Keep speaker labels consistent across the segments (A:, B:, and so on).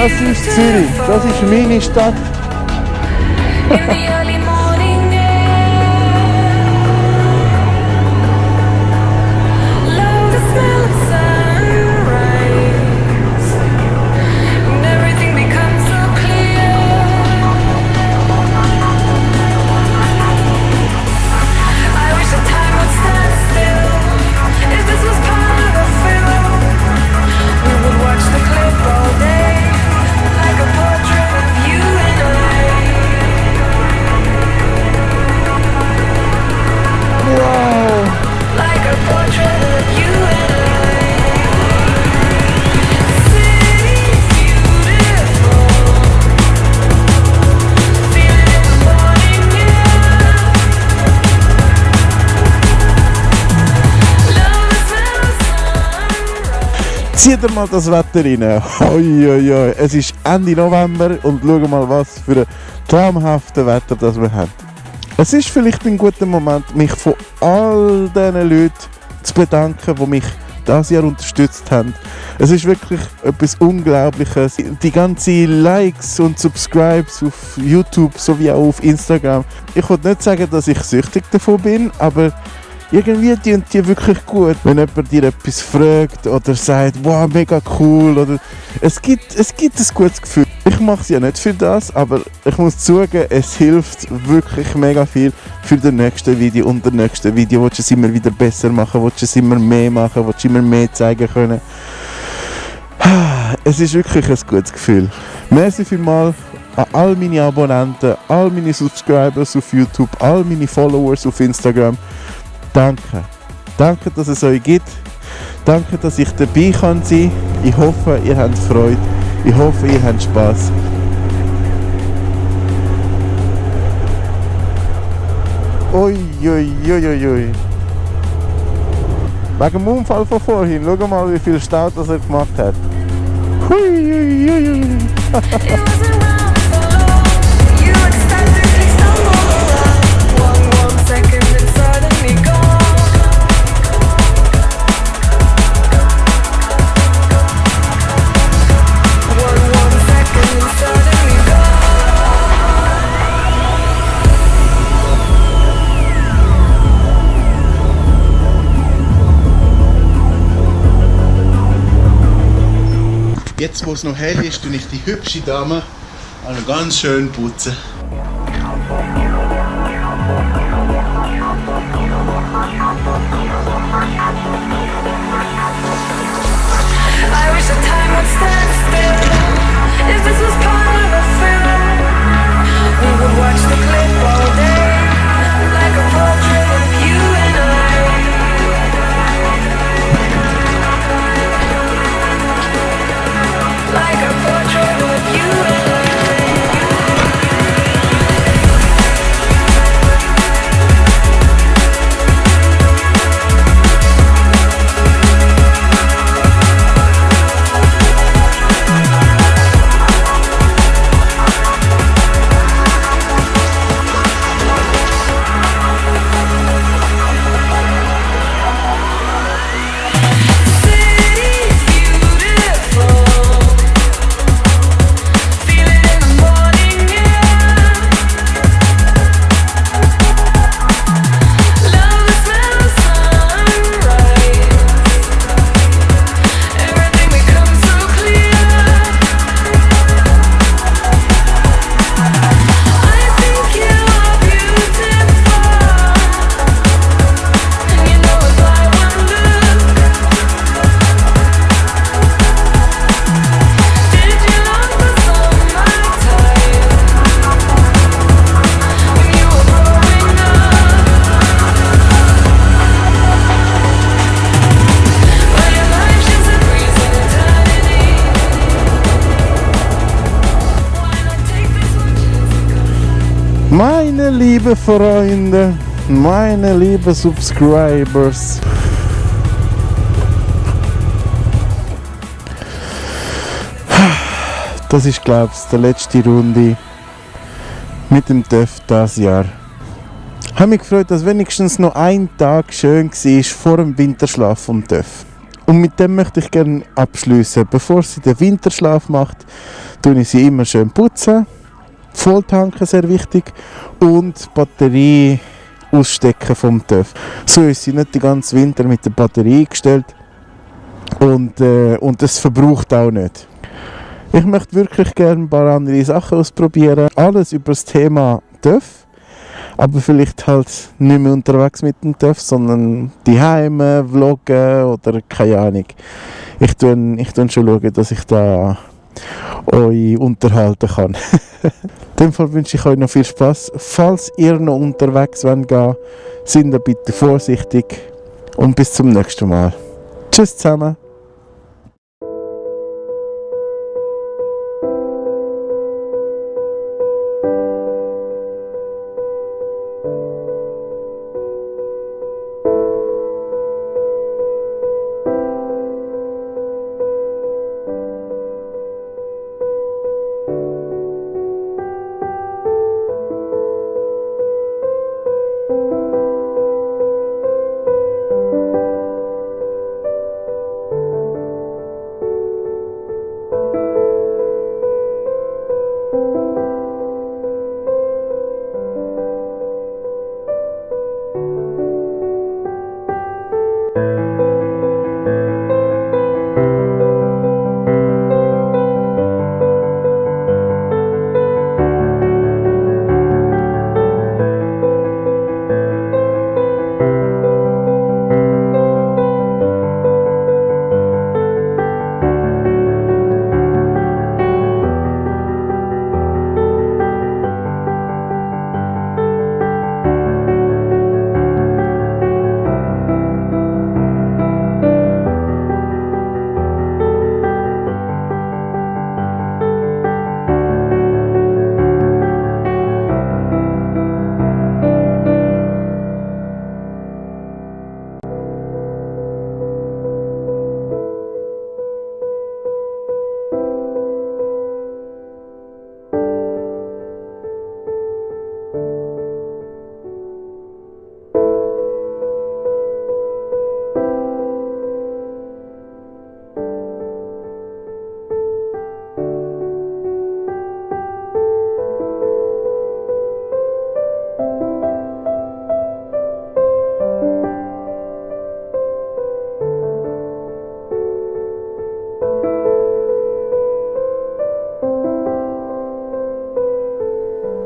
A: Das ist Zürich, das ist meine Stadt. Zieht ihr mal das Wetter rein. Oi. Es ist Ende November und schauen mal, was für ein traumhaftes Wetter das wir haben. Es ist vielleicht ein guter Moment, mich von all diesen Leuten zu bedanken, die mich dieses Jahr unterstützt haben. Es ist wirklich etwas Unglaubliches. Die ganzen Likes und Subscribes auf YouTube sowie auch auf Instagram. Ich will nicht sagen, dass ich süchtig davon bin, aber irgendwie tun die wirklich gut. Wenn jemand dir etwas fragt oder sagt, wow, mega cool, oder es gibt ein gutes Gefühl. Ich mache es ja nicht für das, aber ich muss zugeben, es hilft wirklich mega viel für das nächste Video und das nächste Video. Willst du es immer wieder besser machen, willst du es immer mehr machen, willst du immer mehr zeigen können. Es ist wirklich ein gutes Gefühl. Merci vielmals an all meine Abonnenten, all meine Subscribers auf YouTube, all meine Followers auf Instagram. Danke. Danke, dass es euch gibt. Danke, dass ich dabei sein kann. Ich hoffe, ihr habt Freude. Ich hoffe, ihr habt Spass. Wegen dem Unfall von vorhin. Schau mal, wie viel Stau das er gemacht hat. Jetzt, wo es noch hell ist, tue ich die hübsche Dame ganz schön putzen. Meine lieben Freunde, meine lieben Subscribers. Das ist, glaube ich, die letzte Runde mit dem TÜV dieses Jahr. Ich habe mich gefreut, dass wenigstens noch ein Tag schön war vor dem Winterschlaf vom TÜV. Und mit dem möchte ich gerne abschließen. Bevor sie den Winterschlaf macht, tue ich sie immer schön putzen. Volltanken, sehr wichtig. Und Batterie ausstecken vom TÜV. So ist sie nicht den ganzen Winter mit der Batterie eingestellt. Und es verbraucht auch nicht. Ich möchte wirklich gerne ein paar andere Sachen ausprobieren. Alles über das Thema TÜV. Aber vielleicht halt nicht mehr unterwegs mit dem TÜV, sondern die Heime, vloggen oder keine Ahnung. Ich tue schon schauen, dass ich da euch unterhalten kann. In dem Fall wünsche ich euch noch viel Spaß. Falls ihr noch unterwegs gehen wollt, seid ihr bitte vorsichtig und bis zum nächsten Mal. Tschüss zusammen.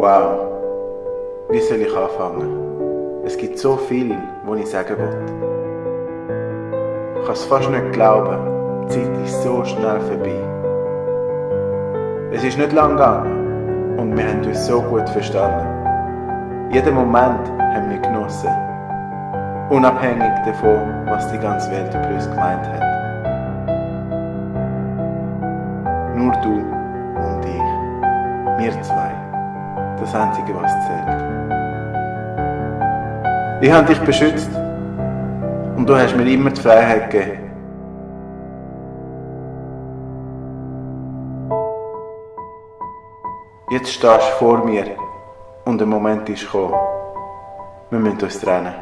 A: Wow, wie soll ich anfangen? Es gibt so viel, was ich sagen will. Ich kann es fast nicht glauben, die Zeit ist so schnell vorbei. Es ist nicht lang gegangen und wir haben uns so gut verstanden. Jeden Moment haben wir genossen, unabhängig davon, was die ganze Welt über uns gemeint hat. Nur du und ich, wir zwei. Das Einzige, was zählt. Ich habe dich beschützt und du hast mir immer die Freiheit gegeben. Jetzt stehst du vor mir und der Moment ist gekommen. Wir müssen uns trennen.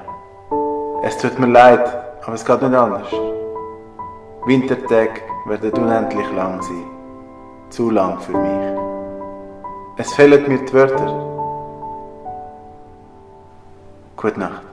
A: Es tut mir leid, aber es geht nicht anders. Wintertage werden unendlich lang sein. Zu lang für mich. Es fehlen mir die Wörter. Gute Nacht.